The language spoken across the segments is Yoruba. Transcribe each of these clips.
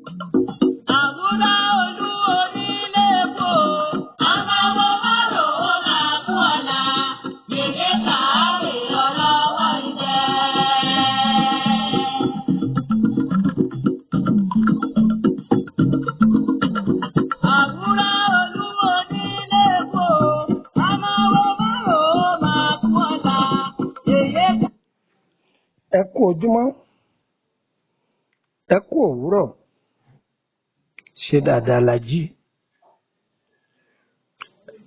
Àbúrá olú onílé kò, àbáwọ̀ márò ó máa kú ọ̀la, yèyé kàárè ọlọ́wọ́ iṣẹ́. Àbúrá olú onílé kò, àbáwọ̀ márò ó máa kú ọ̀la, yèyé Ẹ kú ojúmọ́, ẹ kú òwúrọ̀, ṣe dáadáa la jí.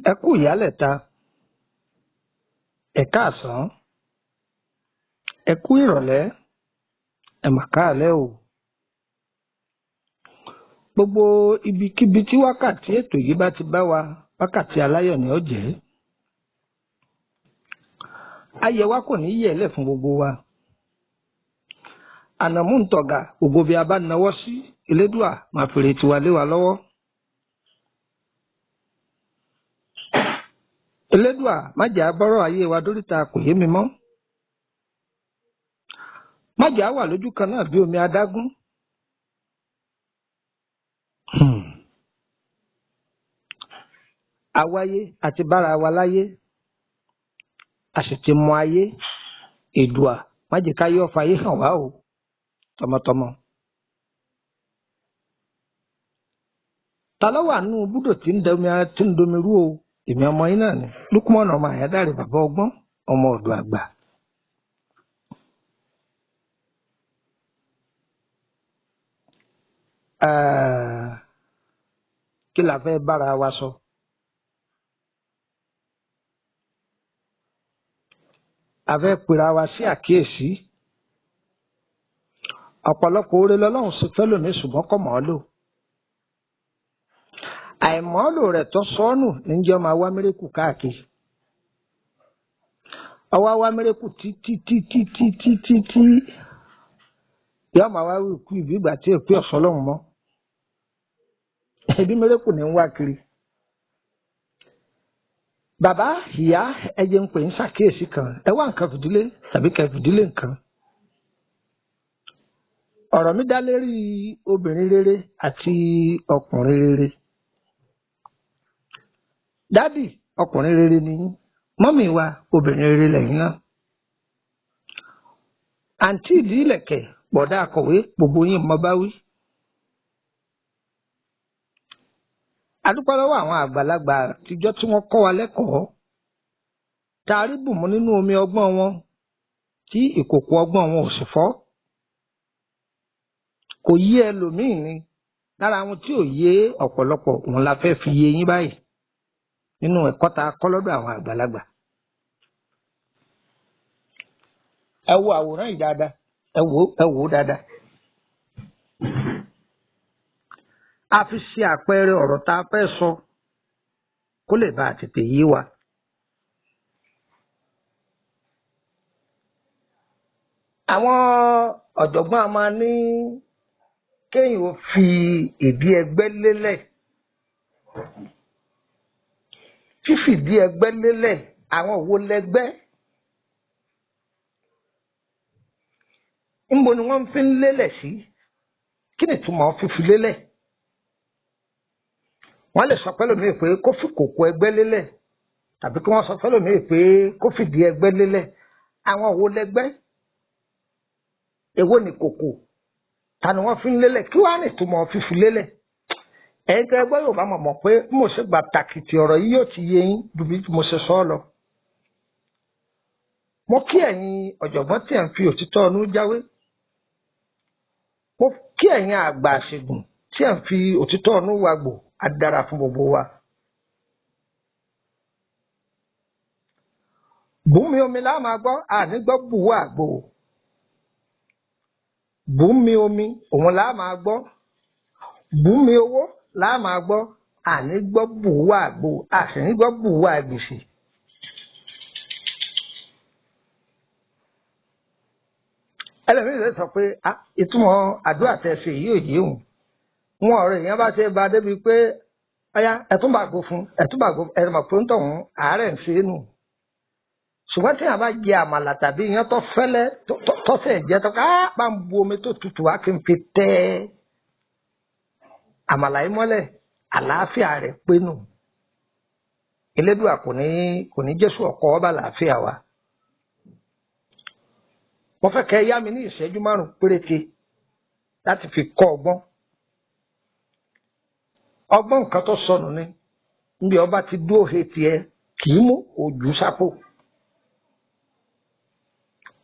Ẹ kú ìyálẹ̀ta, ẹ káàsán, ẹ kú ìrọ̀lẹ́, ẹ mà káalẹ́ o. Gbogbo ibikíbi tí wákàtí ètò yìí bá ti bá wa, wákàtí aláyọ̀ ni ó jẹ́. Ayẹ̀ wa kò ní yẹ̀lẹ̀ fún gbogbo wa. Ànàmú ń tọ̀gà, gbogbo bí a bá nawọ́ sí, Elédùà máa fèrè tiwa lé wa lọ́wọ́. Elédùà má jẹ́ á bọ́rọ̀ ayé wa dóríta kò yé mi mọ́. Má jẹ́ á wà lójú kan náà bí omi adágún. Àwáyé àti bára wa láyé, a sì ti mọ ayé. Èdùà má jẹ́ káyé ó fayé hàn wá o, tọmọtọmọ. Ta ló wà nínú búdò tí ń domi tí ń domi rú o? Èmi ọmọ yín náà ni, Lúkúmọ̀nà ọmọ Àyádáre bàbá ọgbọ́n, ọmọ ọ̀dọ̀ àgbà. Kí la fẹ́ bára wa sọ? A fẹ́ pera wa sí àkíyèsí. Ọ̀pọ̀lọpọ̀ oore lọ́lọ́run ṣe fẹ́lòmíì ṣùgbọ́n kò mọ̀ ọ́ lò. Àìmọ́lò rẹ̀ tó sọ́nù ní jẹ́ máa wá mérékù káàkiri. Ọwọ́ wá mérékù títí títí títí títí yóò máa wá wí kú ìbí ìgbà tí èpè ọ̀sán lọ́hùn mọ́. Ẹbí mérékù ní ń wá kiri. Bàbá, ìyá, ẹ jẹ́ ń pè ń ṣàkíyèsí kan. Ẹ wá nǹkan fìdílé tàbí kẹ́ fìdílé nǹkan. Ọ̀rọ̀ mi dá lérí obìnrin rere àti ọkùnrin rere. Dádì, ọkùnrin rere ni yín. Mọ́mì wa, obìnrin rere lẹ̀yin náà. Àǹtí ìdí ìlẹ̀kẹ̀, bọ̀dá akọ̀wé, gbogbo yín mo bá wí. A dúpẹ́ lọ́wọ́ àwọn àgbàlagbà àtijọ́ tí wọ́n kọ́ wa lẹ́kọ̀ọ́. Tá a rí bùnmu nínú omi ọgbọ́n wọn tí ìkòkò ọgbọ́n wọn ò sì fọ́. Kò yé ẹlòmíì ni. Lára àwọn tí ò yé ọ̀pọ̀lọpọ̀ òun la fẹ́ fi yé yín báyìí nínú ẹ̀kọ́ tá a kọ́ lọ́dọ̀ àwọn àgbàlagbà. Ẹ wo àwòrán yìí dáadáa, ẹ wò ó, ẹ wò ó dáadáa. A fi ṣe àpẹẹrẹ ọ̀rọ̀ tá a fẹ́ sọ kó lè bá a tètè yé wa. Àwọn ọ̀jọ̀gbọ́n a máa ní kéèyàn ó fi ìdí ẹgbẹ́ lélẹ̀. Fífìdí ẹgbẹ́ lélẹ̀, àwọn wo lẹgbẹ́? Ńbo ni wọ́n fi ń lélẹ̀ sí? Kí ni ìtumọ̀ fífi lélẹ̀? Wọ́n lè sọ fẹ́lòmíì pé kó fi kòkò ẹgbẹ́ lélẹ̀ tàbí kí wọ́n sọ fẹ́lòmíì pé kó fìdí ẹgbẹ́ lélẹ̀. Àwọn wo lẹgbẹ́? Èwo ni kòkò? Ta ni wọ́n fi ń lélẹ̀? Kí wàá ní ìtumọ̀ fífi lélẹ̀? Ẹ̀yin tẹ́ ẹgbẹ́ Yorùbá mọ̀ mọ̀ pé bí mo ṣe gbà tàkìtì ọ̀rọ̀ yìí yóò ti yé yín ju bí mo ṣe sọ ọ́ lọ. Mo kí ẹ̀yin ọ̀jọ̀gbọ́n tí ẹ̀ ń fi òtítọ́ ọnú jáwé. Mo kí ẹ̀yin àgbà àṣègùn tí ẹ̀ ń fi òtítọ́ ọnú wagbò. Á dára fún gbogbo wa. Bùnmi omi la máa gbọ́, àní gbọ́ bùwọ́ àgbo. Bùnmi omi òun la máa gbọ́. Bùnmi owó la máa gbọ́, àní gbọ́ bùwọ́ àgbo, àṣìní gbọ́ bùwọ́ àgbèsè. Ẹlòmíì lè sọ pé ìtumọ̀ àdúrà tẹ́ ṣe yìí ò yé òun. Wọn ọ̀rọ̀ èèyàn bá ṣe ba débi pé ọyá ẹ̀tún bàgò fún ẹ̀tún bàgò ẹ̀rọ pé ń tọ̀hún àárẹ̀ ń ṣe é nù. Ṣùgbọ́n tí èèyàn bá jẹ àmàlà tàbí iyán tó fẹ́lẹ́ tọ́sẹ̀ jẹ́ tó ká bá ń bu omi tó tutù wá kí n fi tẹ́ àmàlà yìí mọ́lẹ̀, àlàáfíà rẹ̀ pé nù. Elédùà kò ní Jésù ọkọ ọba àlàáfíà wa. Mo fẹ́ kẹ́ ẹ yá mi ní ìṣẹ́jú 5 péréte láti fi kọ́ ọgbọ́n. Ọgbọ́n nǹkan tó sọnù ni níbi ọba ti dúró he tiẹ̀ kì í mú òjò sápò.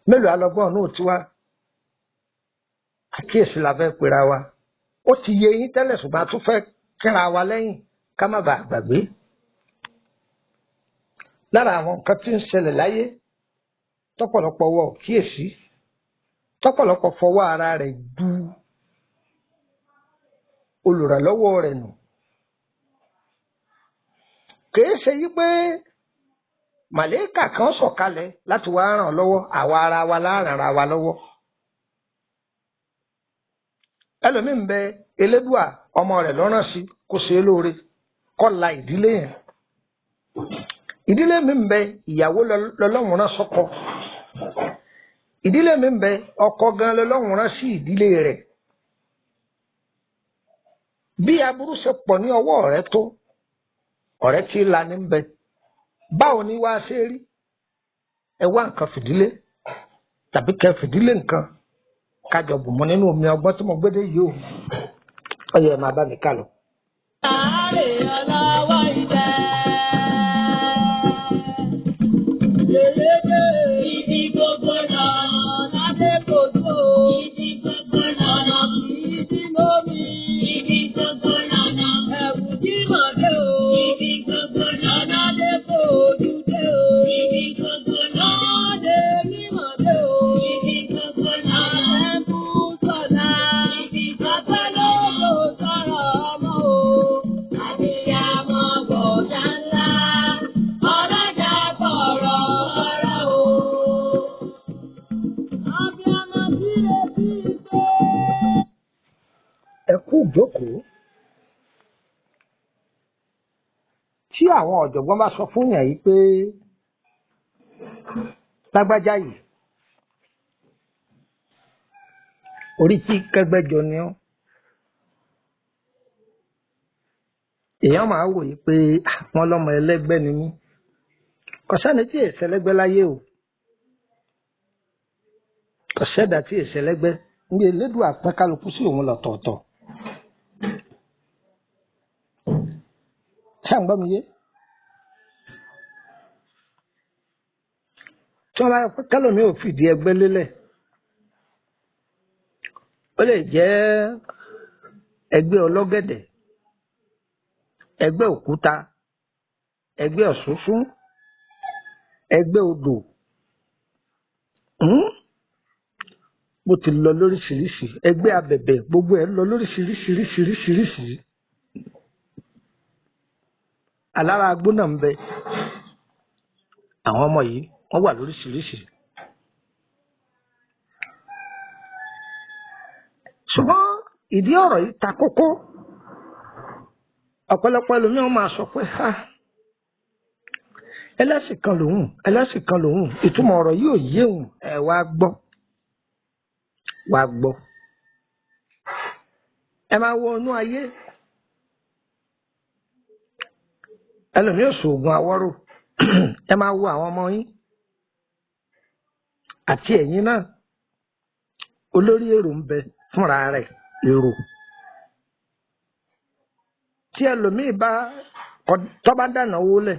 Mélòó alọgbọ́n náà ti wá? Àkíyèsí la fẹ́ pera wa. Ó ti yé yín tẹ́lẹ̀, ṣùgbọ́n a tún fẹ́ kíra wa lẹ́yìn ká má bàa gbàgbé. Lára àwọn nǹkan tí ń ṣẹlẹ̀ láyé tọ́pọ̀lọpọ̀ wọ kíyèsí, tọ́pọ̀lọpọ̀ fọwọ́ ara rẹ̀ du olùrànlọ́wọ́ rẹ̀ nù. Kìí ṣe yí pé màlẹ́kà kan sọ̀kalẹ̀ láti wá ràn lọ́wọ́, àwa ara wa la ràn ara wa lọ́wọ́. Ẹlòmíín bẹ Elédùà ọmọ rẹ̀ lọ́rán sí kó ṣe é lóore, kó la ìdílé yẹn. Ìdílé mi ń bẹ ìyàwó lọ́lọ́run rán sọ́kọ. Ìdílé mi ń bẹ ọkọ gan lọ́lọ́run rán sí ìdílé rẹ̀. Bí aburú ṣe pọ̀ ní ọwọ́ ọ̀rẹ́ tó, ọ̀rẹ́ tí la ní ń bẹ. Báwo ni wàá ṣe rí? Ẹ wá nǹkan fìdílé tàbí kẹ fìdílé nǹkan kájọ bùnmọ́ nínú omi ọgbọ́n tí mo gbé dé yìí o. Ó yẹ máa bá mi kà lọ. Àárẹ̀ ọlọ́wọ́ idẹ. Yèyédè. Ibi gbogbo lọ lábẹ́ kojú o. Ibi gbogbo lọ́nà kì í sí lómi. Ibi gbogbo lọ́nà ẹ̀wù tí mọ̀dé o. Ibi gbogbo lọ́nà dé kojú dé o. Ibi gbogbo lọ́nà dé mímọ̀dé o. Ibi gbogbo lọ́nà ẹ̀kú sọ̀la. Ibi gbogbo lọ́nà sọ̀rọ̀ ọmọ o. Àbíyamọ gbọ̀dá ńlá. Ọlọ́jà bọ̀rọ̀ ọ̀rọ̀ o. Abiyamọ síre sí pé. Ẹ kú ìjókòó. Tí àwọn ọ̀jọ̀gbọ́n bá sọ fún yàn yìí pé lágbájá yìí orí tí kẹgbẹ́jọ ni ọ́, èèyàn máa wò yìí pé wọ́n lọ́mọ ẹlẹ́gbẹ́ ni mí. Kò sẹ́ni tí èsì ẹlẹ́gbẹ́ láyé o. Kò sẹ́dá tí èsì ẹlẹ́gbẹ́ ní Elédùà pín kálukú sí òun lọ́tọ̀ọ̀tọ̀. Ṣé à ń gbọ́ mi yé? Tí wọ́n bá yẹ pé kẹ́lòmíì ò fìdí ẹgbẹ́ lélẹ̀, ó lè jẹ́ ẹgbẹ́ ọlọ́gẹ̀dẹ̀, ẹgbẹ́ òkúta, ẹgbẹ́ ọ̀ṣúnṣún, ẹgbẹ́ odò. Bó ti lọ lóríṣiríṣi, ẹgbẹ́ abẹ̀bẹ̀, gbogbo ẹ̀ lọ lóríṣiríṣiríṣiríṣiríṣi. Alára agbó náà ń bẹ. Àwọn ọmọ yìí wọ́n wà lóríṣiríṣi. Ṣùgbọ́n ìdí ọ̀rọ̀ yìí ta kókó. Ọ̀pọ̀lọpọ̀ ẹlòmíràn máa sọ pé ha, ẹlẹ́sìn kan lòun, ẹlẹ́sìn kan lòun, ìtumọ̀ ọ̀rọ̀ yìí ò yé òun. Ẹ wá gbọ́, wá gbọ́. Ẹ máa wo inú ayé. Ẹlòmíràn sòògùn àwọ́rò. Ẹ máa wo àwọn ọmọ yín àti ẹ̀yin náà. Olórí èrò ń bẹ fúnra rẹ̀ èrò. Tí ẹlòmíì bá tọ́ bá dáná owó lẹ̀,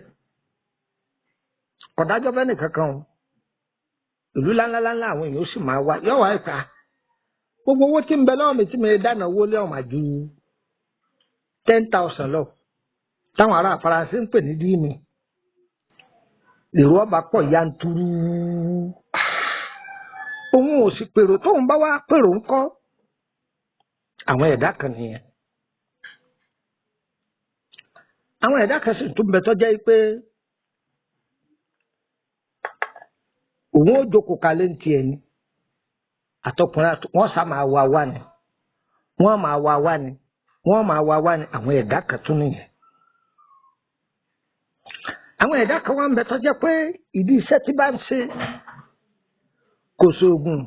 kọ̀dájọ́ fẹ́ nìkankan o. Ìlú ńláńláńlá àwọn èèyàn ó sì máa wá. Yọ̀ wá ìta. Gbogbo owó tí ń bẹ lọ́wọ́ mi tí mi dáná owó lé ọ̀mà ju 10,000 lọ. Táwọn ará Faransé ń pè ní díìmì. Èrò ọba pọ̀ yanturu. Òun ò sì pèrò, tóun bá wá pèrò ńkọ́. Àwọn ẹ̀dá kan nìyẹn. Àwọn ẹ̀dá kan sì tún bẹ tó jẹ́ pé òun ó jókòó kalẹ̀ ń tiẹ̀ ni. Àtọkùnrin wọ́n sá máa wá wá ni. Wọ́n máa wá wá ni. Wọ́n máa wá wá ni. Àwọn ẹ̀dá kan tún nìyẹn. Àwọn ẹ̀dá kan wá ń bẹ tó jẹ́ pé ìdí iṣẹ́ tí bá ń ṣe kò sóògùn,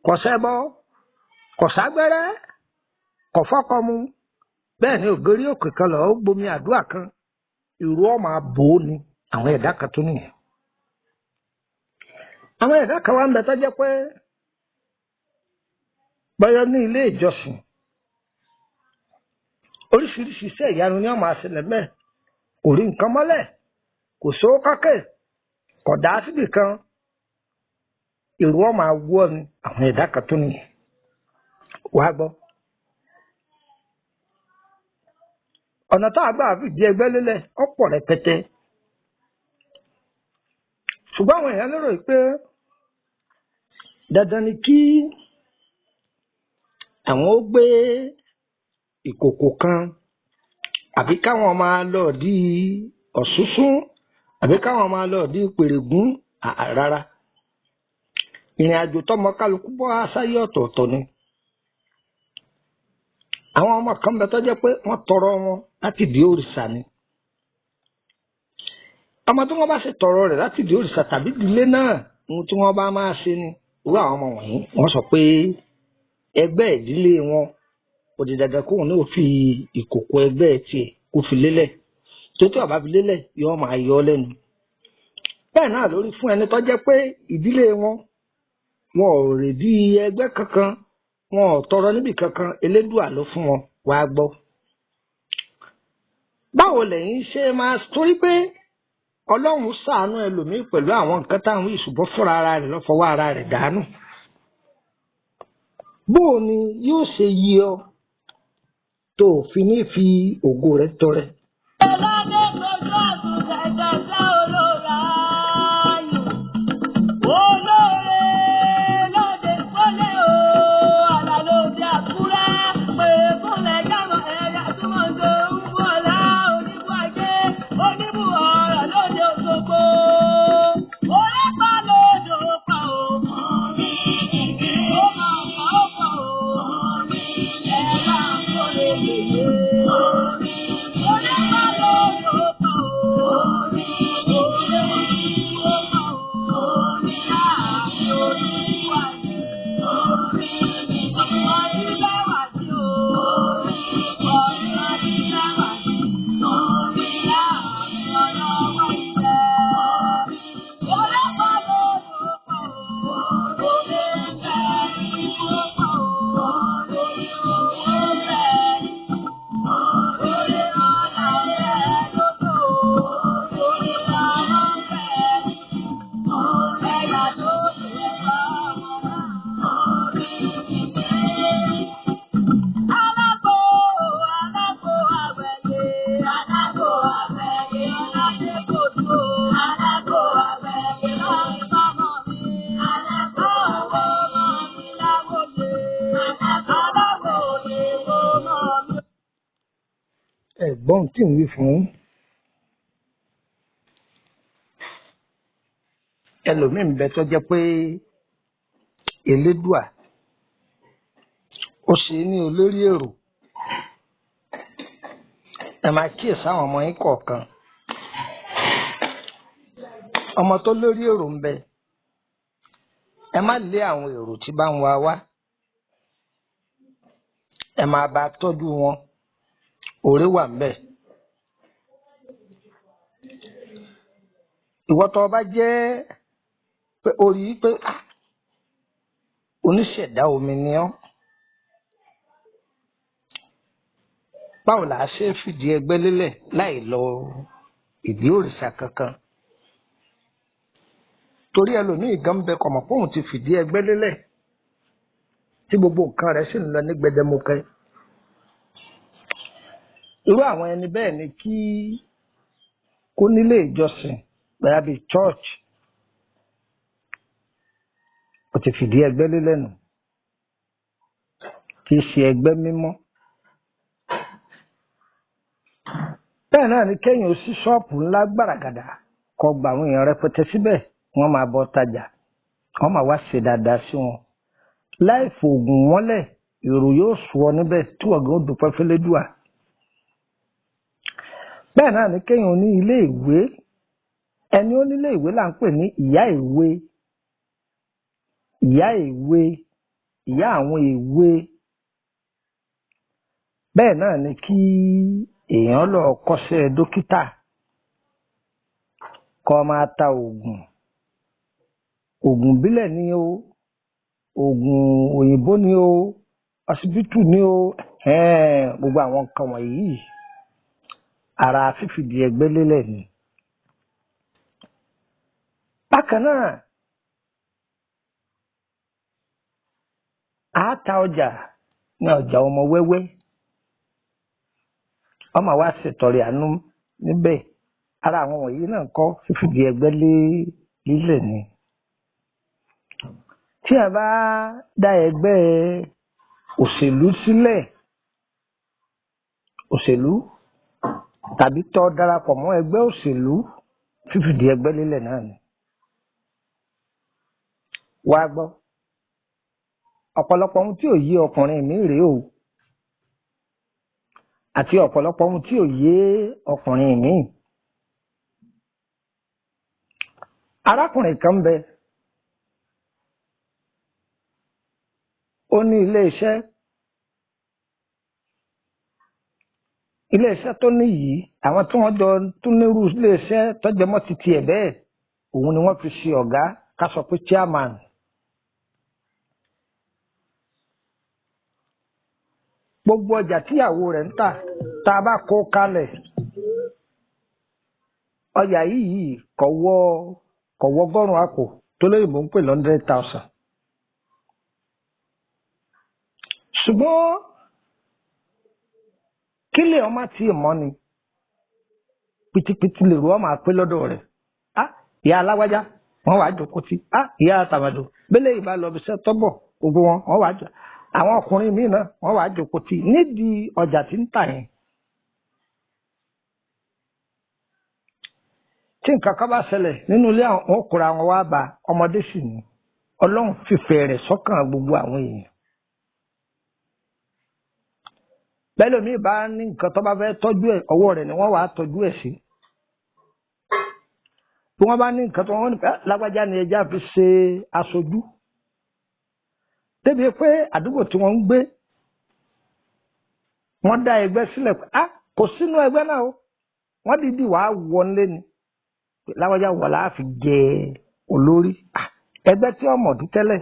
kò ṣẹbọ, kò ságbẹ́rẹ́, kò fọ́kọ mu, Bẹ́ẹ̀ ni ògórí òkè kan lọ ó gbomi àdúrà kan, ìró ọmọ àbò ni. Àwọn ẹ̀dá kan tó nìyẹn. Àwọn ẹ̀dá kan wá ń bẹ tó jẹ́ pé bọ́yọ́ ní ilé ìjọsìn, oríṣiríṣi iṣẹ́ ìyanu ni wọ́n máa ṣẹlẹ̀ mẹ́ẹ̀. Kò rí nǹkan mọ́lẹ̀, kò sówó kákẹ́, kò dá síbì kan, èrò ọmọ awọ́ ni. Àwọn ẹ̀dá kan tó nìyẹn. Wàá gbọ́. Ọ̀nà tá a gbà fìdí ẹgbẹ́ lélẹ̀ ọ̀pọ̀ rẹpẹtẹ. Ṣùgbọ́n àwọn èèyàn lérò pé dandan ni kí àwọn ó gbé ìkòkò kan, àbí káwọn máa lọ di ọ̀ṣúṣún, àbí káwọn máa lọ di pèrègún. Rárá, ìrìn àjò tọmọ kálukú bọ́ aṣáyé ọ̀tọ̀ọ̀tọ̀ ni. Àwọn ọmọ kan bẹ tó jẹ́ pé wọ́n tọrọ wọn láti di òrìṣà ni. Ọmọ tí wọ́n bá sì tọrọ rẹ̀ láti di òrìṣà tàbí ìdílé náà, ohun tí wọ́n bá máa ṣe ni. Irú àwọn ọmọ wọ̀nyí wọ́n sọ pé ẹgbẹ́ ìdílé wọn kò di dandan kóun náà fi ìkòkò ẹgbẹ́ tiẹ̀ kó fi lélẹ̀. Tó tí ó bá fi lélẹ̀ yóò máa yọ ọ́ lẹ́nu. Bẹ́ẹ̀ náà lórí fún ẹni tó jẹ́ pé ìdílé wọn wọn ò rèdí ẹgbẹ́ kankan, wọn ò tọrọ níbì kankan, Elédùà ló fún wọn. Wàá gbọ́. Báwo lẹ̀yin ṣe máa torí pé Ọlọ́run ṣàánú ẹlòmíì pẹ̀lú àwọn nǹkan táwọn ìṣùbọ́ fúnra ara rẹ̀ lọ́fọwọ́ ara rẹ̀ dànù. Bó o ni yóò ṣe yí ọ tó o fi ní fi ògo rẹ tọrẹ? Ọlọ́dẹ kojú àgùntàn ẹ̀dá olóra ayò. Olóore lóde kólé o, àlà lóde àkúrẹ́. Pè fúnlẹ̀ jámọ̀ ẹ̀yà túmọ̀ ṣe ń bú ọ̀la oníbú ajé, oníbú ọ̀rọ̀ lóde Òṣogbo. Orí pa lódò pa o. Ó máa pa ó pa o. Ẹ máa kórè yèyé. Orí pa lódò pa o. Ó pa o. Láàárín olúwa ni. Ọ̀rí lẹ́wà sí o. Ọ̀rí lẹ́wà sí. Láàárín ọlọ́wọ́ ìfẹ́. Orí pa lódò pa o. Orí ń bẹ ikú pa o. Orí ń bẹ orí ọ̀la ń bẹ lódò. Orí ọ̀la ń bẹ ẹ̀yà tó ṣe pa ọmọ náà. Alágbó, alágbó àwẹ̀yẹ, alágbó àwẹ̀yẹ, ọládé kòtò. Alágbó àwẹ̀yẹ lọ́rí mọ́mọ́ mi. Alágbó àwọ̀ ọmọ mi láwòye. Alágbó òye wo mọ́ mi. Ẹ̀gbọ́n tí ń wí fún ẹlòmíín bẹ tó jẹ́ pé Elédùà ó ṣe é ní olórí èrò. Ẹ máa kíyèsí àwọn ọmọ yín kọ̀ọ̀kan. Ọmọ tó lórí èrò ń bẹ, ẹ má lé àwọn èrò tí bá ń wá wá, ẹ máa bá tọ́jú wọn, òré wà ń bẹ. Ìwọ tó o bá jẹ́ pé o rí i pé oníṣẹ̀dá omi ni ọ́, báwo là á ṣe fìdí ẹgbẹ́ lélẹ̀ láì lọ ìdí òrìṣà kankan? Torí ẹlòmíì gan bẹ kọ̀mọ̀ pé òun ti fìdí ẹgbẹ́ lélẹ̀ tí gbogbo nǹkan rẹ̀ sì ń lọ ní gbẹdẹmukẹ. Irú àwọn ẹni bẹ́ẹ̀ ni kí kó nílé ìjọsìn bóyá bíi church, ó ti fìdí ẹgbẹ́ lélẹ̀ nù, kì í ṣe ẹgbẹ́ mímọ́. Bẹ́ẹ̀ náà ni kẹ́yìn ó ṣí ṣọ́ọ̀pù ńlá gbàràgàdà, kó gba àwọn èèyàn rẹpẹtẹ síbẹ̀, wọ́n máa bọ́ tajà, wọ́n máa wá ṣe dáadáa sí wọn. Láì fòògùn wọn lẹ̀, èrò yóò sùn ọ níbẹ̀ tí wọ́n gan ó dúpẹ́ fẹ́lẹ́dùà. Bẹ́ẹ̀ náà ni kẹ́yìn ó ní ilé ìwé. Ẹni ó nílé ìwé là ń pè ní ìyá ìwé. Ìyá ìwé, ìyá àwọn ìwé. Bẹ́ẹ̀ náà ni kí èèyàn lọ kọ́ṣẹ́ dókítà kó máa ta oògùn, oògùn ìbílẹ̀ ni o, oògùn òyìnbó ni o, ọsibítù ni o, gbogbo àwọn nǹkan wọ̀nyí ara fífìdí ẹgbẹ́ lélẹ̀ ni. Bákan náà, a ta ọjà ní ọjà ọmọ wẹ́wẹ́, ọmọ wa ṣètọrẹ àánú níbẹ̀. Ara àwọn wọ̀nyí náà kọ́ fífìdí ẹgbẹ́ lélẹ̀ ni. Tí a bá dá ẹgbẹ́ òṣèlú sílẹ̀, òṣèlú tàbí tó darapọ̀ mọ́ ẹgbẹ́ òṣèlú, fífìdí ẹgbẹ́ lélẹ̀ náà ni. Wá gbọ́, ọ̀pọ̀lọpọ̀ ohun tí ò yé ọkùnrin mi rèé o, àti ọ̀pọ̀lọpọ̀ ohun tí ò yé ọkùnrin mi. Arákùnrin kan ń bẹ, ó ní ilé-iṣẹ́, ilé-iṣẹ́ tó ní yìí, àwọn tí wọ́n jọ tún nírú ilé-iṣẹ́ tó jẹ mọ́ titi ẹ̀ bẹ́ẹ̀, òun ni wọ́n fi ṣe ọ̀gá, ká sọ pé chairman. Gbogbo ọjà tíyàwó rẹ̀ ń tà, tá a bá kó kalẹ̀, ọjà yìí kò wọ ọgọ́rùn-ún àpò tó lóyìnbó ń pè 100,000. Ṣùgbọ́n kílẹ̀ ọmọ tí ì mọ́ ni pitipiti lè rú ọmọ àpé lọ́dọ̀ rẹ̀. Á ìyá alágbájá wọ́n wàá jókòó tí, á ìyá àtàmàdò bẹ́lẹ̀ ìbá lọ bí iṣẹ́ tọ́bọ̀ gbogbo wọn wọ́n wàá jọ, àwọn ọkùnrin míì náà wọ́n wàá jókòó tí nídìí ọjà tí ń tà yẹn. Tí nǹkan kan bá ṣẹlẹ̀ nínú ilé, àwọn kóra wọn wá bá ọmọdé sì ni Ọlọ́run fìfẹ́ rẹ̀ sọ́kàn gbogbo àwọn èèyàn. Bẹ́ẹ̀ lómi bá ní nǹkan tó bá fẹ́ tọ́jú ẹ̀, ọwọ́ rẹ̀ ni wọ́n wàá tọ́jú ẹ̀ sí. Bí wọ́n bá ní nǹkan tó wọ́n ní lágbájá ni ẹja fi ṣe aṣojú. Débi pé àdúgbò tí wọ́n ń gbé, wọ́n dá ẹgbẹ́ sílẹ̀ pé á kò sínú ẹgbẹ́ náà o, wọ́n dìídì wàá wọlé ni lágbájá wọ̀ láà fi jẹ olórí ẹgbẹ́ tí ọmọ ọdún tẹ́lẹ̀.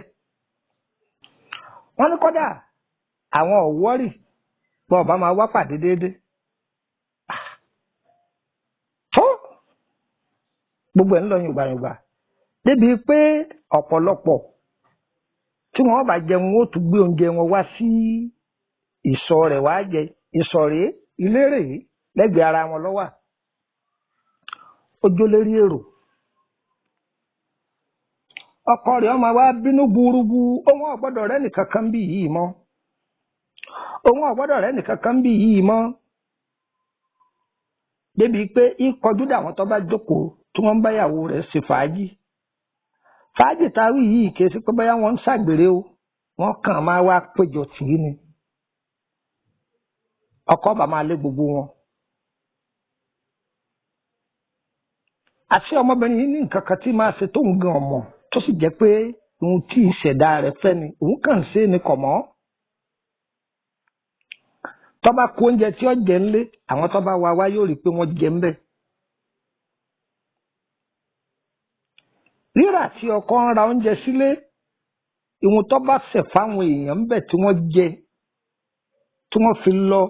Wọ́n ní kọ́dà àwọn ọ̀wọ́rì bọ́ ọba máa wá pàdé déédéé. Tó gbogbo ẹ̀ ń lọ yùngbàyùngbà débi pé ọ̀pọ̀lọpọ̀ tí wọ́n bá jẹun ó tún gbé oúnjẹ wọn wá sí ìsọ̀ rẹ̀ wá jẹ. Ìsọ̀ rèé, ilé rèé, lẹ́gbẹ̀ẹ́ ara wọn ló wà. Ó jó lérí èrò. Ọkọ rẹ̀ ọmọ wa bínú gbúrúgbú, òun ò gbọ́dọ̀ rẹ́ nìkan kan bí yìí mọ́. Òun ò gbọ́dọ̀ rẹ́ nìkan kan bí yìí mọ́. Débi pé ìkọjú dà wọ́n tó bá jókòó tí wọ́n ń bá ìyàwó rẹ̀ ṣe fàájì. Fàájì táwí yìí kì í ṣe pé bóyá wọ́n ń ṣàgbèrè o, wọ́n kàn máa wá péjọ tì í ni. Ọkọ bá máa lé gbogbo wọn. Àti ọmọbìnrin yìí ní nǹkan kan tí máa ṣe tó ń gan ọmọ, tó sì jẹ́ pé ohun tí ìṣẹ̀dá rẹ̀ fẹ́ ni òun kàn ń ṣe ni kọ̀ mọ́. Tó bá kó oúnjẹ tí ó jẹ ńlé, àwọn tó bá wá wá yóò rí i pé wọ́n jẹ ńbẹ̀. Rírà tí ọkọ ń ra oúnjẹ sílé, ìwọ̀n tó bá ṣẹ̀ fáwọn èèyàn ńbẹ̀ tí wọ́n jẹ, tí wọ́n fi lọ,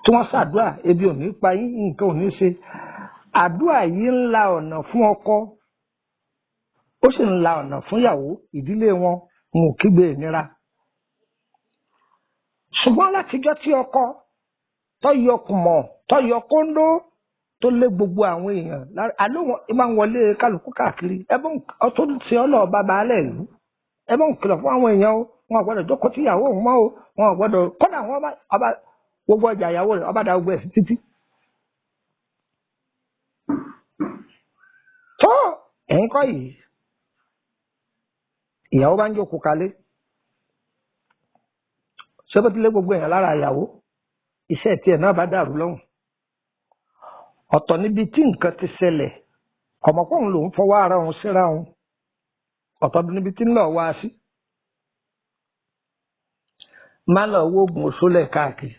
tí wọ́n ṣàdúrà, ebi ò ní pa yín, nǹkan ò ní ṣe. Àdúrà yìí ń la ọ̀nà fún ọkọ, ó sì ń la ọ̀nà fún ìyàwó, ìdílé wọn wọn ò kígbe ìnira. Ṣùgbọ́n látijọ́ tí ọkọ tó yọ kùmọ̀, tó yọ kóńdó, tó lé gbogbo àwọn èèyàn àlọ́ wọn máa ń wọlé kálukú káàkiri, ẹbọn tó ṣe ọlọ́ọ̀ bàbá alẹ́ ìlú, ẹbọn kìlọ̀ fún àwọn èèyàn o, wọn ò gbọ́dọ̀ jókòó tí ìyàwó òun mọ́ o, wọn ò gbọ́dọ̀ kódà wọn ọba gbogbo ọjà ìyàwó rẹ̀ ọba dà gbogbo ẹ̀ sí títí. Tó ẹ̀yin kọ́ yìí, ìyàwó bá ń jókòó kalẹ̀, ṣé bó ti lé gbogbo èèyàn lára ìyàwó, iṣẹ́ tiẹ̀ náà bá dàrú lọ́hùn. Ọ̀tọ̀ níbi tí nǹkan ti ṣẹlẹ̀, ọmọkùnrin lòún fọwọ́ ara òun síra òun, ọ̀tọ̀ níbi tí ń lọ wá sí. Má lọ wo oògùn òṣòlẹ̀ káàkiri.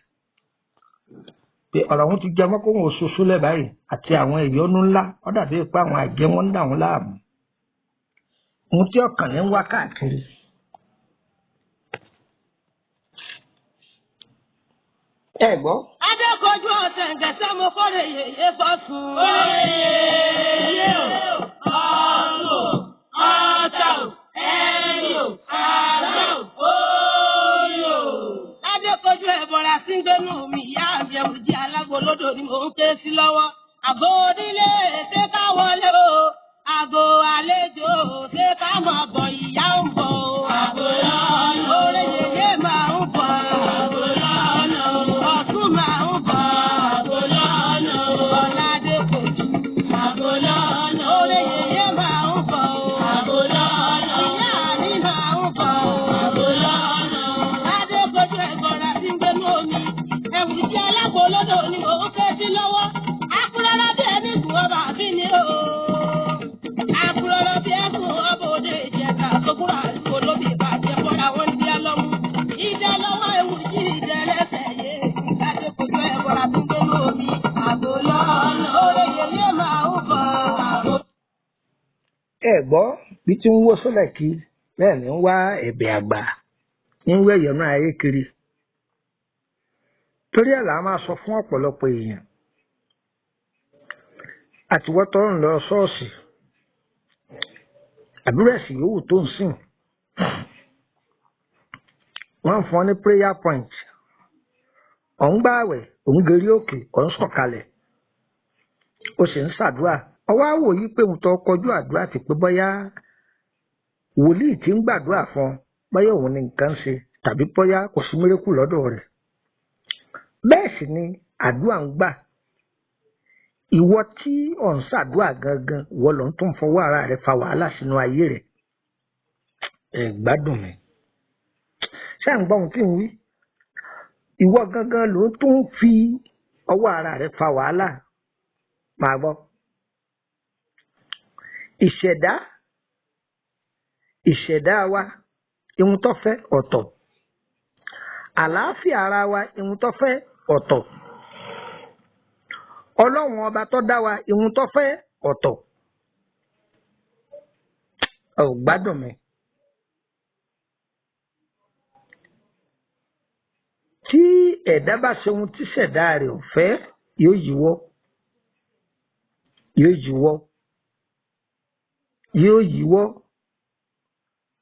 Pé ọ̀rọ̀ òun ti jẹ mọ́ kóhun oṣooṣù lẹ̀ báyìí àti àwọn ìyọnu ńlá, ó dàbí pé àwọn àjẹ́ wọn ń dà wọ́n láàmú. Ohun tí ọkàn ní ń wá káàkiri. Ẹ gbọ́. Adékojú ọ̀sẹ̀ ǹgẹ̀sẹ̀ mo kórè yèyé fọ́sùn. Oyè o, ọ̀run o, ọ̀tà o, ẹ̀yìn o, àrà o, òòyì o. Adékojú ẹ̀bọ̀ra sí ń gbénú mi, ìyá mi ẹ̀wù jí alágbo lódò ni mò ń ké sí lọ́wọ́. Àgọ́ onílé ṣé ká wọlé o, àgọ́ àlejò ṣé ká mọ̀ bọ̀ ìyá ń bọ̀ o. Àgọ́ lọ́nà orí yèyé máa ń bọ̀. Àgọ́ lọ́nà ọ̀tún máa ń bọ̀. Àgọ́ lọ́nà ọ̀làdé kojú. Àgọ́ lọ́nà orí yèyé máa ń bọ̀. Àgọ́ lọ́nà ìyá mi máa ń bọ̀. Àgọ́ lọ́nà adé kojú ẹ̀gbọ́nra sí ń gbénú omi. Ẹ̀wù tí alágbó lódò ni mò ń ké sí lọ́wọ́. Akúrọ́lá bí ẹni sùn ọba àbí ni o. Akúrọ́lá bí ẹ̀sùn ọba òde ìjẹta sókúrò àdúgbò lóbi ìbàjẹ́ fọ́ra wọn di ẹlọ́mú. Ìdẹ lọ́wọ́ ewu jí ìdẹ lẹ́sẹ̀ yé. Ìgbàdé kojú ẹ̀bọ̀ra tó gbé lómi. Àgbo lọ́nà oore yèyé máa ń bọ̀. Àgbo. Ẹ gbọ́ bí tí ń wó sólẹ̀ kí bẹ́ẹ̀ ni ń wá ẹ̀bẹ̀ àgbà ń wé ìyọnu ayé kiri. Torí ẹ̀ là á máa sọ fún ọ̀pọ̀lọpọ̀ èèyàn. Àtiwọ́ tó ń lọ ṣọ́ọ̀ṣì, àbúrò ẹ̀sìn yòówù tó ń sìn. Wọ́n ń fún ọ ní prayer point. Ò ń gbààwẹ̀, ò ń gerí òkè, ò ń sọ̀kalẹ̀. O sì ń ṣàdúrà. Ọwọ́ á wò yí pé òun tó kọjú àdúrà ti pé bóyá wòlíì tí ń gbàdúrà fún ọ, bóyá òun ni nǹkan ń ṣe tàbí bóyá kò sí mérékù lọ́dọ̀ rẹ̀. Bẹ́ẹ̀ sì ni àdúrà ń gbà. Ìwọ tí ò ń ṣàdúrà gangan, ìwọ ló ń tún fọwọ́ ara rẹ fa wàhálà sínú ayé rẹ̀. Ẹ gbádùn mi. Ṣé à ń gbọ́ ohun tí ń wí? Ìwọ gangan ló ń tún fi ọwọ́ ara rẹ fa wàhálà. Màá gbọ́. Ìṣẹ̀dá, ìṣẹ̀dá wa, ihun tó fẹ́ ọ̀tọ̀. Àlàáfíà ara wa, ihun tó fẹ́ ọ̀tọ̀. Ọlọ́run ọba tó dá wa, ihun tó fẹ́ ọ̀tọ̀. Ẹ ò gbádùn mi. Tí ẹ̀dá bá ṣe ohun tí ṣẹ̀dá rẹ̀ ò fẹ́, yóò yíwọ́. Yóò yíwọ́. Yóò yíwọ́.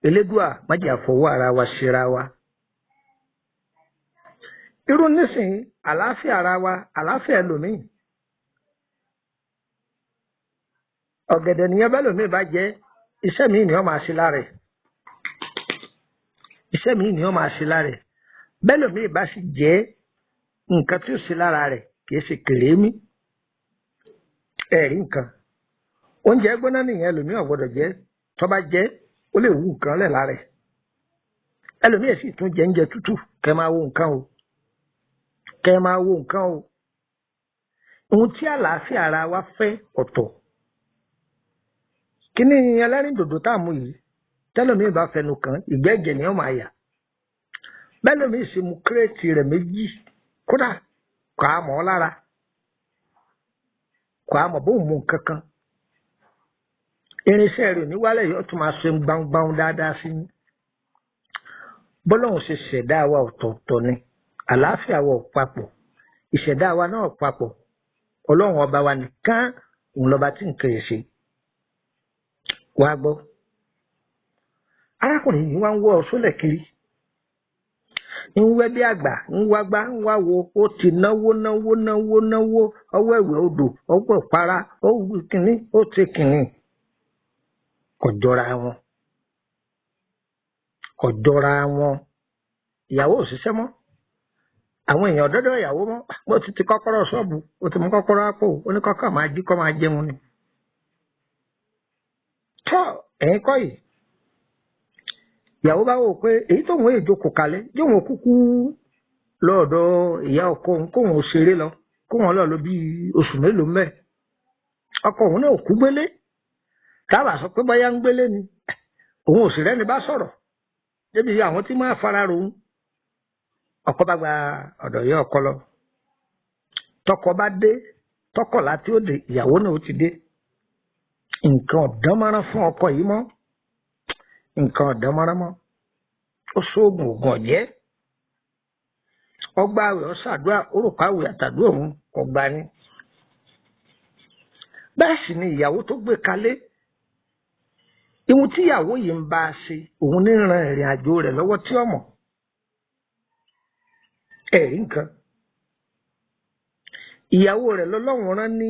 Elédùà má jẹ́ àfọwọ́ ara wa ṣera wa. Irú nísìnyí, àlàáfíà ara wa, àlàáfíà ẹlòmíì. Ọ̀gẹ̀dẹ̀ nìyẹn bẹ́ẹ̀ lòmíì bá jẹ, iṣẹ́ míì ni wọ́n máa ṣe lára ẹ̀. Iṣẹ́ míì ni wọ́n máa ṣe lára ẹ̀. Bẹ́ẹ̀ lòmíì bá sì jẹ́ nǹkan tí ó ṣe lára rẹ̀ kì í ṣe kèrémí. Ẹ̀rí nǹkan. Oúnjẹ gbóná nìyẹn ẹlòmíì ò gbọdọ̀ jẹ. Tó bá jẹ, ó lè wú nǹkan lẹ̀ lára ẹ̀. Ẹlòmíì sì tún jẹ oúnjẹ tútù. Kẹ́ máa wo nǹkan o. Kẹ́ máa wo nǹkan o. Ohun tí àlàáfíà ara wa fẹ́ ọ̀tọ̀. Kíní ẹlẹ́rìndòdò tá à mú yìí, tẹ́lòmíì bá fẹnu kàn, ìgbẹ́ ẹ̀jẹ̀ ni ó máa yà. Bẹ́lòmíì sì mu kírètì rẹ̀ méjì, kódà kò á mọ̀ ọ́ lára. Kò á mọ̀ bóun mu nǹkan kan. Irinṣẹ́ rẹ̀ ò ní wálẹ̀ yóò tún máa ṣe gbangban dáadáa sí i. Bọ́lọ́hun ṣe ṣẹ̀dá wa ọ̀tọ̀ọ̀tọ̀ ni. Àlàáfíà wa ò papọ̀. Ìṣẹ̀dá wa náà papọ̀. Ọlọ́run ọba wa nìkan òun lọ́ba tí nǹkan yẹn ṣe. Wàá gbọ́. Arákùnrin yìí wá ń wọ́ ọ sólẹ̀ kiri. Ń wẹ́ bí àgbà, ń wá gbá, ń wá wo, ó ti náwó náwó náwó náwó, ọwọ́ ẹ̀wẹ̀ odò, ọwọ́ ìpara, ó wí kìnní, ó ti kìnní. Kò jọra wọn. Kò jọra wọn. Ìyàwó ò ṣiṣẹ́ mọ́. Àwọn èèyàn dọ́dọ̀ ìyàwó mọ́. Bó ti ti kọ́kọ́rọ́ ṣọ́ọ̀bù, ó ti mú kọ́kọ́rọ́ àpò, ó ní kọ́kọ́ máa jí kọ́ máa jẹun ni. Tọ́ ẹ̀yin kọ́ yìí. Ìyàwó bá wò pé èyí tóun èè jókòó kalẹ̀, jóun kúkú lọ́ọ̀dọ̀ ìyá ọkọ òun kóun ò ṣeré lọ, kóun lọ lọ bí oṣù mélòó mẹ́. Ọkọ òun náà ò kú gbélé. Tábà sọ pé bóyá ń gbélé ni. Òun ò sì rẹ́ni bá sọ̀rọ̀. Débi àwọn tí máa fara rohun. Ọkọ bá gba ọ̀dọ̀ ìyá ọkọ lọ. Tọkọ bá dé, tọkọlá tí ó dé, ìyàwó náà ó ti dé. Nǹkan ọ̀dánmọ́rán fún ọkọ yìí mọ́. Nǹkan ọ̀dánmọ́rán mọ́. Ó sóògùn ògùn ọ̀jẹ́. Ọgbà àwẹ̀ ọ̀sàdúrà, ó rò pàwẹ̀ àtàdúrà òun kò gbà ni. Bẹ́ẹ̀ sì ni ìyàwó tó gbé kalẹ̀. Ihun tí ìyàwó yìí ń bá a ṣe, òun ní ran ìrìn àjò rẹ̀ lọ́wọ́ tí ọmọ. Ẹ̀rí nǹkan. Ìyàwó rẹ̀ lọ́lọ́run rán ní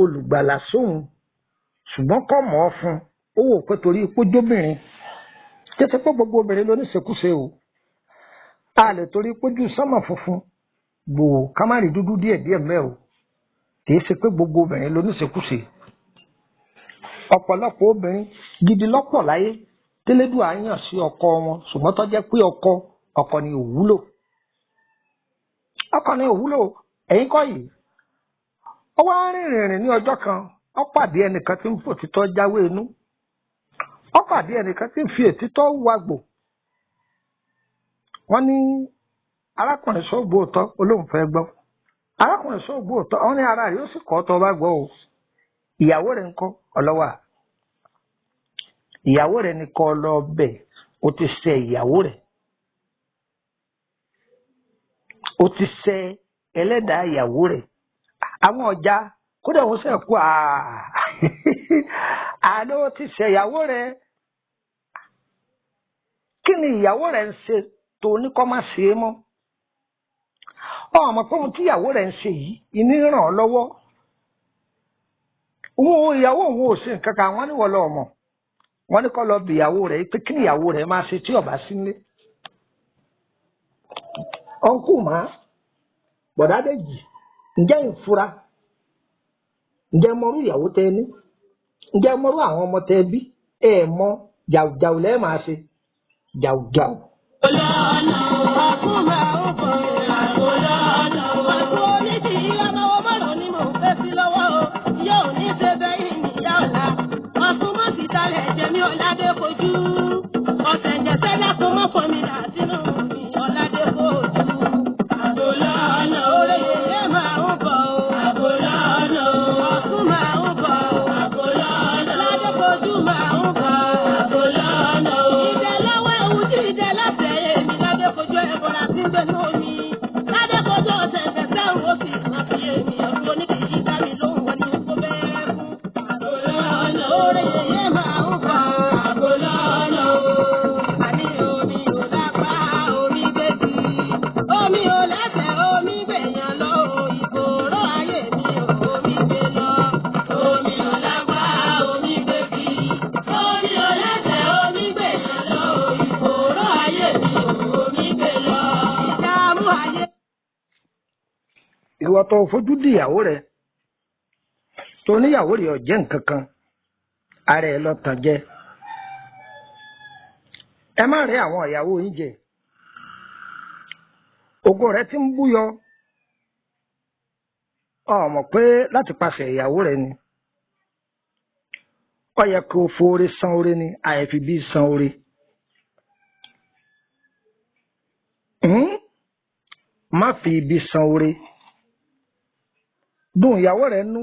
olùgbàlà sóhun, ṣùgbọ́n kò mọ̀ ọ́ fún un. Ó wò pé torí pójóbìnrin. Kété pé gbogbo obìnrin ló ní ṣekúṣe o. A lè torí pójú sánmà funfun gbòò ká má rí dúdú díẹ̀díẹ̀ mẹ́ o. Kìí ṣe pé gbogbo obìnrin ló ní ṣekúṣe. Ọ̀pọ̀lọpọ̀ obìnrin gidi lọ́pọ̀ láyé tẹ́lẹ́dùn àyàn sí ọkọ wọn, ṣùgbọ́n tó jẹ́ pé ọkọ ni ò wúlò. Ọkọ ni ò wúlò. Ẹ̀yin kọ́ yìí. Ó wá rìnrìn rìn ní ọjọ́ kan, ó pàdé ẹnìkan tí ń fòtítọ́ jáwé inú. Ó pàdé ẹnìkan tí ń fi òtítọ́ wagbò. Wọ́n ní arákùnrin sọ́gbó òótọ́, olóhùn fẹ́ gbọ́. Arákùnrin sọ́gbó òótọ́, wọ́n ní ara rẹ̀ ó sì kọ́ tó bá gbọ́ o. Ìyàwó rẹ̀ ń kọ́ ọlọ́wà. Ìyàwó rẹ̀ ní kọ́ lọ bẹ̀, ó ti ṣe ìyàwó rẹ̀. Ó ti ṣe ẹlẹ́dàá ìyàwó rẹ̀. Àwọn ọjà kódà wọ́n sẹ̀ kú àná ó ti ṣe ìyàwó rẹ̀. Kí ni ìyàwó rẹ̀ ń ṣe tó ní kọ́ má ṣe é mọ́? Ọmọ pé ohun tí ìyàwó rẹ̀ ń ṣe yìí, ìní ràn ọ́ lọ́wọ́. Òun ìyàwó òun ò ṣe nǹkan kan, àwọn níwọ̀ lọ mọ̀. Wọ́n ní kó lọ bí ìyàwó rẹ̀ pé kí ni ìyàwó rẹ̀ máa ṣe tí ó bá sí nílé. Ọ̀nkú màá, Bọ̀dádéjì, ǹjẹ́ ìfura? Ǹjẹ́ mọrú ìyàwó tẹ ní? Ǹjẹ́ mọrú àwọn ọmọ tẹ bí? Ẹ mọ jàùjàù lẹ́ẹ̀ máa ṣe. Jàùjàù. Ìwọ tó fojú di ìyàwó rẹ, tó níyàwó rẹ ò jẹ́ nǹkan kan, ara ẹ lọ tàn jẹ. Ẹ má rẹ́ àwọn ìyàwó yín jẹ. Ògo rẹ ti ń búyọ. Ó mọ̀ pé láti pàṣẹ ìyàwó rẹ ni. Ó yẹ kó foore san oore ni, àìfi bí san oore. Má fi ibi san oore. Dùn ìyàwó rẹ nú.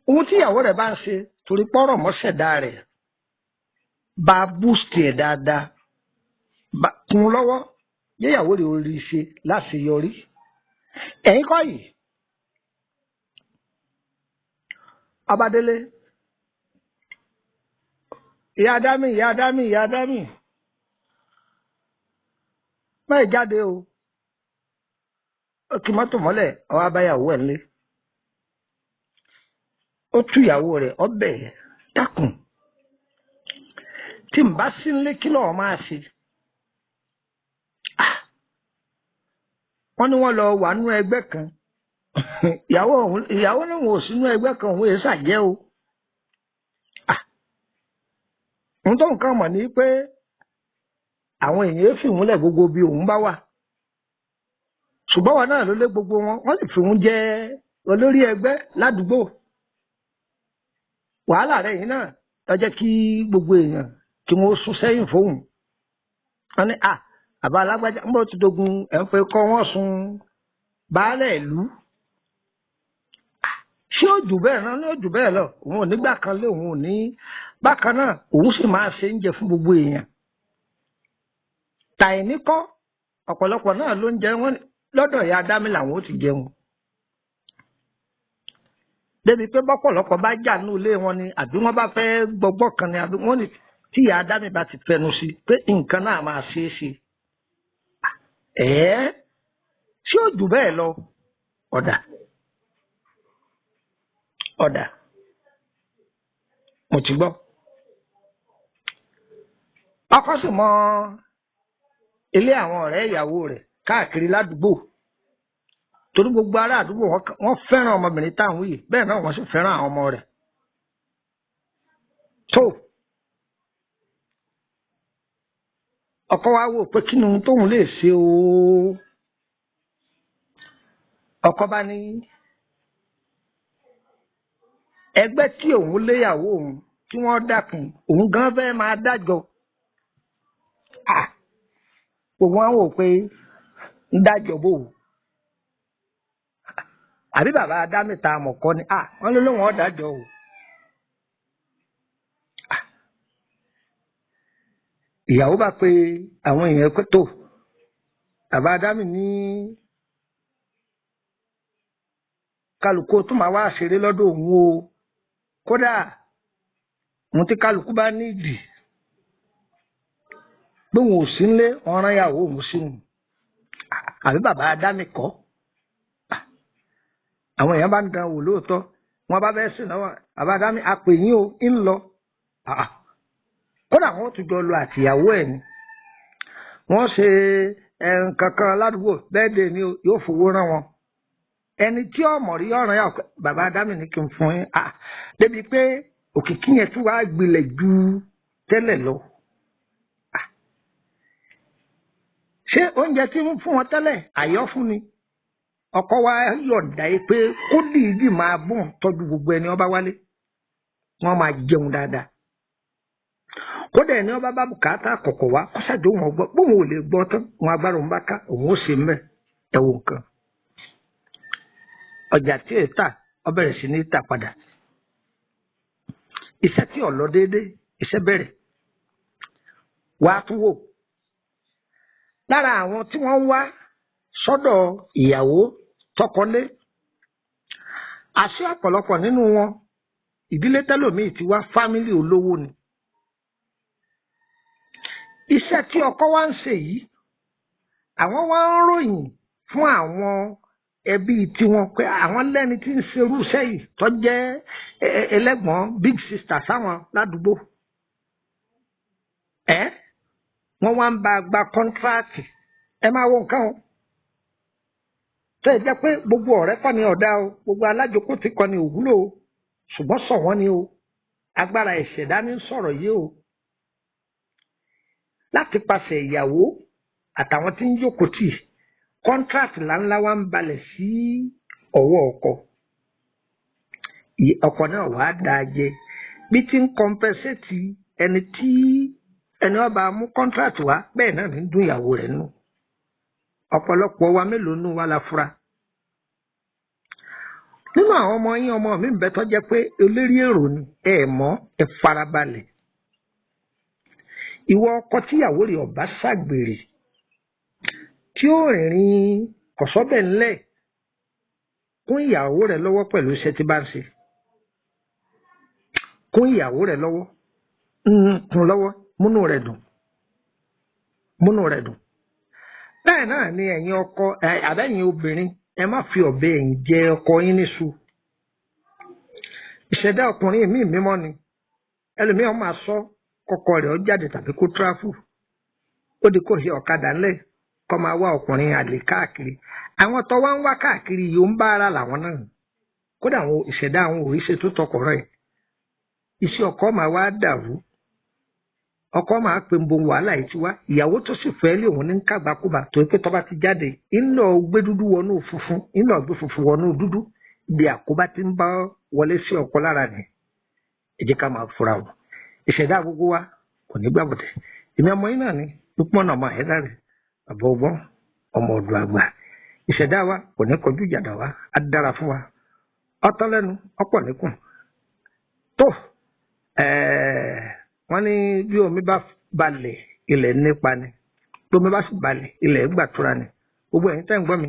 Ohun tí ìyàwó rẹ bá ń ṣe torí pọ́rọ̀ mọ́ṣẹ̀dá rẹ̀, bá búùsì ẹ̀ dáadáa, bá kún un lọ́wọ́, yéyàwó rẹ̀ ò rí i ṣe láṣeyọrí. Ẹ̀yin kọ́ yìí, Abadélé, ìyá Dámì, ìyá Dámì, ìyá Dámì, báyìí jáde o. Ó kí mọ́tò mọ́lẹ̀, ó wá bá ìyàwó ẹ̀ nílé. Ó tú ìyàwó rẹ̀, ó bẹ̀ ẹ́, dákun. Tí n bá sí nílé, kí lọ́ọ́ máa ṣe? Wọ́n ní wọ́n lọ wà nínú ẹgbẹ́ kan. Ìyàwó náà wò sínú ẹgbẹ́ kan, òun èé ṣàjẹ́ o. Ohun tó nǹkan mọ̀ ni pé àwọn èèyàn fi ìmúlẹ̀ gbogbo bí òun bá wà. Ṣùgbọ́n wọn náà ló lé gbogbo wọn, wọ́n sì fi òun jẹ olórí ẹgbẹ́ ládùúgbò. Wàhálà rẹ̀ yìí náà ló jẹ́ kí gbogbo èèyàn kí wọ́n sún sẹ́yìn fóun. Wọ́n ní àbá alágbájá ń bọ̀ ti dogun ẹ̀ ń fẹ́ kọ́ wọ́n sun Baálẹ̀ ìlú ṣé ó jù bẹ́ẹ̀ náà ní ó jù bẹ́ẹ̀ lọ, òun ò nígbà kan lé òun ò ní bákan náà, òun sì máa ṣe ń jẹ fún gbogbo èèyàn. Tàìní kọ́ ọ̀pọ̀lọpọ̀ náà ló ń jẹ wọ́n lọ́dọ̀ ìyá Adámi làwọn ó ti jẹun. Débi pé bọ́pọ̀lọpọ̀ bá jà ní ilé wọn ni àbí wọ́n bá fẹ́ gbọgbọ́ kan ni àbí wọ́n ní tí ìyá Adámi bá ti fẹnu sí pé nǹkan náà máa ṣe é ṣe. Ẹ̀ẹ́ ṣé ó jù bẹ́ẹ̀ lọ? Ọ̀dà ọ̀dà mo ti gbọ́. Ọkọ sì mọ ilé àwọn ọ̀rẹ́ ìyàwó rẹ̀ káàkiri ládùúgbò, torí gbogbo ará àdúgbò wọ́n fẹ́ràn ọmọbìnrin táwọn yìí, bẹ́ẹ̀ náà wọ́n sì fẹ́ràn àwọn ọmọ rẹ̀. Tó ọkọ wa wò pé kí ni ohun tóun lè ṣe o. Ọkọ bá ní ẹgbẹ́ tí òun léyàwó òun tí wọ́n dákun, òun gan fẹ́ máa dájọ́. Gbogbo wọn wò pé ń dájọ́ bò ó, àbí bàbá Adámìta àmọ̀kọ́ ni wọ́n ló lóun ọ̀dájọ́ o. Ìyàwó bá pe àwọn èèyàn pé tó bàbá Adámì ní kálukú tó máa wá ṣeré lọ́dọ̀ òun o, kódà òun tí kálukú bá nídìí pé òun ò sí nílé, ọ̀ràn ìyàwó òun sí òun, àbí bàbá Adámì kọ́. Àwọn èèyàn bá ń dán wò lóòótọ́, wọn bá fẹ́ sìn náà, bàbá Adámì àpè yín o, ń lọ. Kódà wọn tún jọ lọ àtìyàwó ẹ̀ ni wọ́n ṣe nǹkan kan ládùúgbò bẹ́ẹ̀ dé ni yóò fowó rán wọn. Ẹni tí ọmọ rí ọ̀ràn yà bàbá Adámì ní kí n fún yín, débi pé òkìkí yẹn tún wàá gbilẹ̀ ju tẹ́lẹ̀ lọ. Ṣé oúnjẹ tí ń fún wọn tẹ́lẹ̀ àyọ́ fún ni? Ọkọ wa yọ̀ǹda yìí pé kó dìídì máa bùn tọ́jú gbogbo ẹni ọba wálé, wọ́n máa jẹun dáadáa. Kódà ẹni ọba bá bùkátà kọ̀kọ̀ wá kọ́sàdó wọn gbọ́, bóun ò lè gbọ́ tán, wọn agbára òun bá ká òun ó ṣe mẹ́ ẹ̀wọ̀n nǹkan. Ọjà tí ì tà ó bẹ̀rẹ̀ sí ní tà padà. Iṣẹ́ tí ò lọ déédéé, iṣẹ́ bẹ̀rẹ̀. Wàá tún wò lára àwọn tí wọ́n ń wá sọ́dọ̀ ìyàwó tọkọlé, àṣé ọ̀pọ̀lọpọ̀ nínú wọn ìdílé tẹ́lòmíì ti wá fámílì olówó ni. Iṣẹ́ tí ọkọ wa ń ṣe yìí, àwọn wá ń ròyìn fún àwọn ẹbí tiwọn pé àwọn lẹ́ni tí ń ṣerú iṣẹ́ yìí tó jẹ́ ẹlẹ́gbọ̀n big sister sáwọn ládùúgbò. Ẹ́ wọ́n wá ń bá a gba kọ́ńtíráàtì. Ẹ máa wo nǹkan o. Tó ẹ jẹ́ pé gbogbo ọ̀rẹ́ kọ́ ni ọ̀dá o, gbogbo alájókòtì kọ́ ni òwúlò o, ṣùgbọ́n sọ wọ́n ni o. Agbára ìṣẹ̀dá ní sọ̀rọ̀ yìí o. Láti pàṣẹ ìyàwó àtàwọn tí ń jókòó tì, kọ́ńtíráàtì ńláńlá wa ń balẹ̀ sí ọwọ́ ọkọ. Ọkọ náà wàá dáa jẹ bí ti ń kọ́mpẹ́sẹ̀tì ẹni tí ẹni ọba mú kọ́ńtíráàtì wá, bẹ́ẹ̀ náà ní dún ìyàwó rẹ̀ nù. Ọ̀pọ̀lọpọ̀ wa mélòó nù wa la fura. Nínú àwọn ọmọ yín, ọmọ mi ń bẹ tó jẹ́ pé eléré èrò ni, ẹ mọ̀, ẹ farabalẹ̀. Ìwọ ọkọ tíyàwó rẹ̀ ọba ṣàgbèrè tí ó rìnrìn kọ̀sọ́bẹ̀ ńlẹ̀, kún ìyàwó rẹ̀ lọ́wọ́ pẹ̀lú iṣẹ́ tí bá ń ṣe. Kún ìyàwó rẹ̀ lọ́wọ́, kún lọ́wọ́, múnú rẹ̀ dùn, múnú rẹ̀ dùn. Bẹ́ẹ̀ náà ni ẹ̀yin ọkọ àbẹ́yìn obìnrin, ẹ má fi ọ̀bẹ ẹ̀yìn jẹ ọkọ yín níṣu. Ìṣẹ̀dá ọkùnrin mi mímọ́ ni, ẹlòmíràn máa sọ kọkọ rẹ̀ ó jáde tàbí kó tíráfù, ó di kó ṣe ọ̀kadà ńlẹ̀ kó máa wá ọkùnrin àlè káàkiri. Àwọn tó wá ń wá káàkiri yìí ó ń bá ara làwọn náà. Kódà àwọn ìṣẹ̀dá àwọn òrìṣẹ́ tó tọkọ rẹ̀, iṣẹ́ ọkọ máa wá dàrú. Ọkọ máa pe ń bo wàhálà yìí ti wá. Ìyàwó tó sì fẹ́ lé òun ní kàgbákùbà tó pé tó bá ti jáde, ńlọ gbé dúdú wọnú funfun, ńlọ gbé funfun wọnú dúdú. Ibi àkóbá ti ń bá wọlé sí ọkọ lára ni. Ẹ jẹ́ ká máa fura o. Ìṣẹ̀dá gbogbo wa kò ní gbàbọ̀dẹ̀. Èmi ọmọ yín náà ni Lukman ọmọ ẹ̀dá rẹ̀, bàbá ọgbọ́n, ọmọ ọ̀dọ̀ àgbà. Ìṣẹ̀dá wa kò ní kọjú ìjàdá wa, á dára fún wa. Ọtọ́ lẹ́nu, ọ̀pọ̀ níkùn. Tó wọ́n ní bí omi bá balẹ̀ ilẹ̀ nípa ni, bí omi bá sì balẹ̀ ilẹ̀ gbàtura ni. Gbogbo ẹ̀yin tẹ́ ń gbọ́ mi,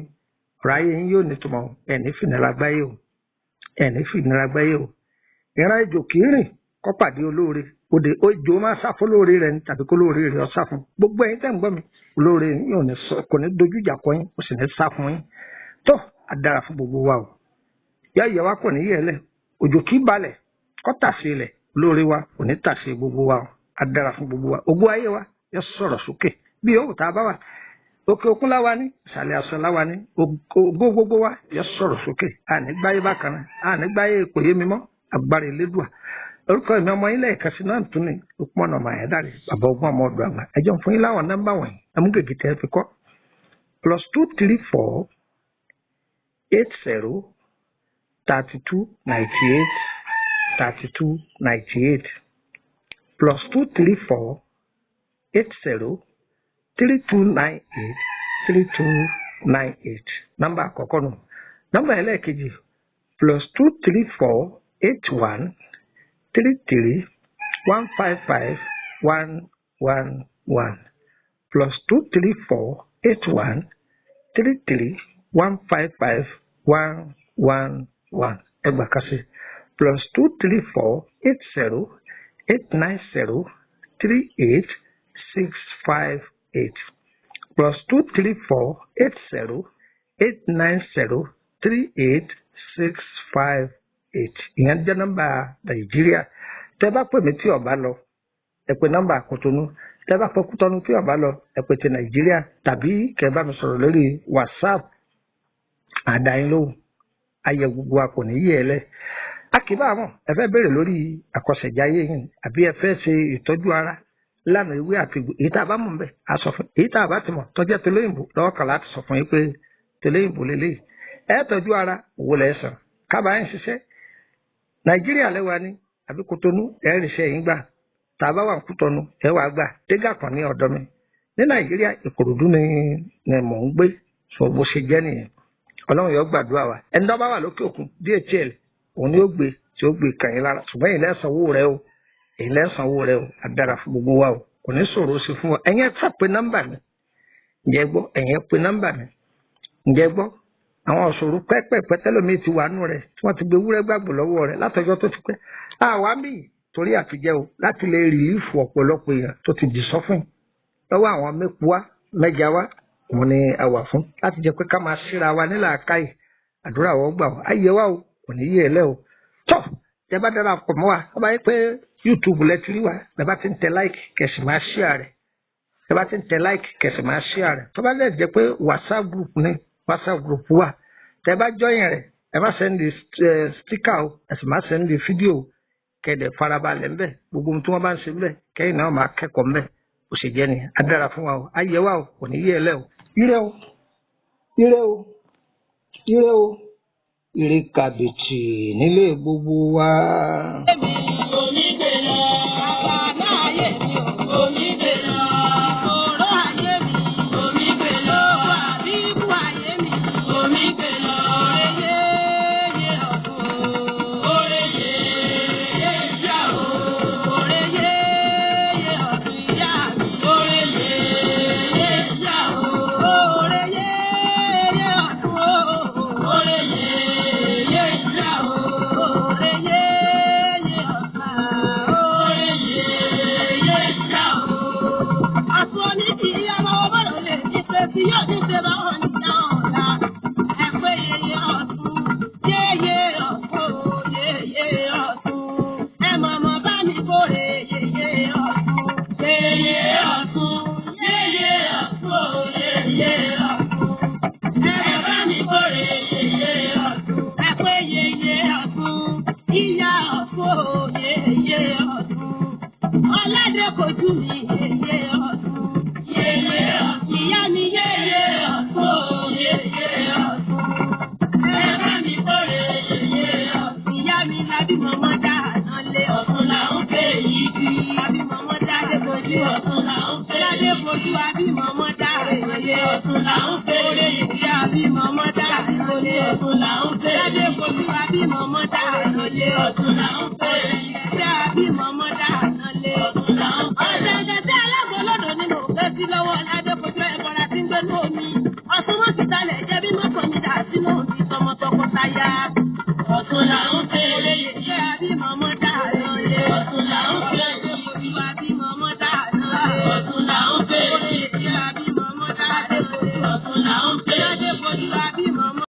ọ̀rọ̀ ayé yín yóò nítumọ̀, ẹ̀ ní fìnira gbáyé o, ẹ̀ ní fìnira gbáyé o. Ìran ejò kì í rìn kó pàdé olóore, òde ejò máa sá fún olóore rẹ̀ ni tàbí kó olóore rẹ̀ ó sá fún. Gbogbo ẹ̀yin tẹ́ ń gbọ́ mi, olóore yín ò ní sọ, kò ní dojú ìjà kọ yín, kò sì ní sá fún yín. Tó á dára fún gbogbo wa o. Yá ìyá wa kò ní yẹ̀ lẹ̀, òjò kì í balẹ̀ kó tà sí ilẹ̀, olóore wa kò ní tà sí gbogbo wa o. Á dára fún gbogbo wa. Ògo ayé wa yóò sọ̀rọ̀ sókè bí yòówù tá a bá wà. Òkè òkun láwa ní, ìsàlẹ̀ aṣọ láwa ní, ògo gbogbo wa yóò sọ̀rọ̀ sókè. Àní gbáyé bákan náà, àní gbáyé kò yé mi mọ́, agbára Elédùà. Orúkọ mi ọmọ ilé ẹ̀ka sí náà tún ní Lukman ọmọ Ayédáre, bàbá ọgbọ́n ọmọ ọdọ àgbà. Ẹ jọ̀ọ́ fún yín láwọn nọ́mbà wọ̀nyí, amúgègé tẹ́ fi kọ́. +234 80 32 98 32 98 +234 80 3298 3298. Nọ́mbà àkọ́kọ́ nù. Nọ́mbà ẹlẹ́ẹ̀kejì +234 81 33 155 111 +234 81 33 155 111. Ẹgbàá kan sí +234 80 890 38 658 +234 80 890 38 658. Ìyẹn jẹ́ nọ́mbà Nàìjíríà. Tẹ́ bá pè mí tí ó bá lọ, ẹ pè nọ́mbà Kútọ̀nù. Tẹ́ bá pè Kútọ̀nù tí ó bá lọ, ẹ pè ti Nàìjíríà tàbí kẹ́ bá mi sọ̀rọ̀ lórí WhatsApp. Àdáyín lóhùn. Ayé gbogbo wa kò ní yí ẹ lẹ. A kì í bá mọ̀, ẹ fẹ́ béèrè lórí àkọsẹ̀jáyé yìí àbí ẹ fẹ́ ṣe ìtọ́jú ara lánàá ìwé àti ìgbò. Èyí tá a bá mọ̀ nbẹ̀, a sọ fún èyí tá a bá ti mọ̀ tọ́jú tolóyìnbó lọ́wọ́ kan láti sọ fún yín pé tolóyìnbó lélẹ́yìí. Ẹ tọ́jú ara òwò lẹ̀ sàn. Kábàá ń ṣiṣẹ́. Nàìjíríà lẹ́wà ní àbí Kútọ̀nù ẹ̀ ń ríṣẹ́ yín gbà. Tá a bá wà ní Kútọ̀nù ẹ wàá gbà. Dégà kan ní ọ̀dọ̀ mi. Ní Nàìjíríà Ìkòròdú ni mò ń gbé. Sọ bó ṣe jẹ́ nìyẹn. Ọlọ́run yóò gbàdúrà wa. Ẹni tó bá wà lókè òkun DHL òun ni ó gbé tí ó gbé kàn yín lára. Ṣùgbọ́n èyí lẹ́sàn owó rẹ o. Èyí lẹ́sàn owó rẹ o. Á dára fún gbogbo wa o. Kò ní ṣòro ṣe fún wa. Ẹ̀yin ẹ sá pe nọ́mbà mi. Ǹjẹ́ gbọ́? Ẹ̀yin ẹ pe nọ́mbà mi. Ǹjẹ́ gbọ́? Àwọn òṣòro pẹ́pẹ́pẹ́ tẹ́lómi ti wà nù rẹ̀ tí wọ́n ti gbé wúrẹ́ gbàgbọ́ lọ́wọ́ rẹ̀ látọjọ́ tó ti pẹ́. Àwa mí torí àtijẹ́ o láti lè rìlífù ọ̀pọ̀lọpọ̀ èèyàn tó ti dì sọ́fìn lọ́wọ́ àwọn mẹ́kúwá mẹ́ja wá, òun ni a wà fún láti jẹ́ pé ká máa síra wa nílà káyì. Àdúrà wọ́n gbà wá, ayé wa o, kò ní yé ẹ lẹ́ o. Tọ́ tẹ bá dára pọ̀ mọ́ wa, wọ́n bá yẹ pé YouTube lẹ ti rí wa, bẹ́ẹ̀ bá ti ń tẹ like kẹ̀sì máa share rẹ̀. Tẹ bá ti ń tẹ like kẹ̀sì máa share rẹ̀. Tó bá lẹ̀ jẹ́ pé WhatsApp group ni, WhatsApp group wà. Tẹ bá join rẹ̀, ẹ má send sticker o, ẹ sì má send fídíò o. Kẹ̀dẹ̀ farabalẹ̀ ńbẹ̀, gbogbo ohun tí wọ́n bá ń ṣe ńbẹ̀, kẹ́yìn náà máa kẹ́kọ̀ọ́ ńbẹ̀. Ó ṣe jẹ́ ni, á dára fún wa o, á yẹ wa o, kò ní yé ẹ lẹ́ o. Ire o, ire o, ire o, ire kàbìtì nílé gbogbo wa. Omi gbè lọ, bàbá náà ayé mi ò, omi gbè lọ, ìṣòro ayé mi, omi gbè lọ, àbíkú ayé mi, omi gbè lọ, òrè yéye ọ̀tún, òrè yéye ìyá o, òrè yéye ọ̀tún ìyá mi, òrè yéye ìyá o, òrè yéye ọ̀tún o, òrè yéye ìyá o, òrè yéye. Ọ̀tún là ń fẹ́. Ládé kojú abímọ mọ́tà lóye. Ọ̀tún là ń